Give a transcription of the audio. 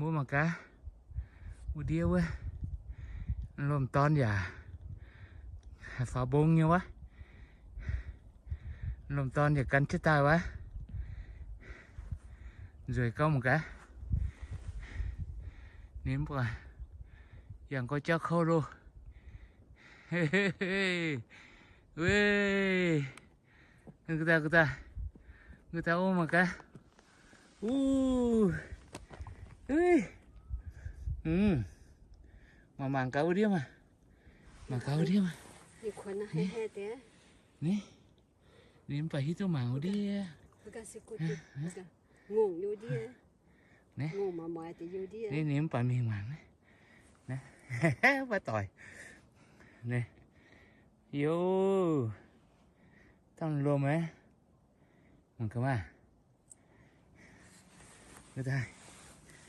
Mbuo mangc gaax, wuov ndiev wuov, lomh dorn yaac faaux mbong nyei wuov. Lomh dorn yaac gan jienv daaih wuov. Nzueic gauh mangc gaax. Ninh mv baac yangh gauh jauv kouv loh. Weic, ga'daaih, ga'daaih, ga'daaih, o mangc gaax. Uv, mangc, mangc gaax wuov ndiev maah. Mangc gaax wuov ndiev maah. Ninh mv baac hiuv duqv mangc wuov ndiev. Ninh mv baac mingh mangc. Mv baac doic. Yoh, dangh lomh aqv. Mangc gaax maah.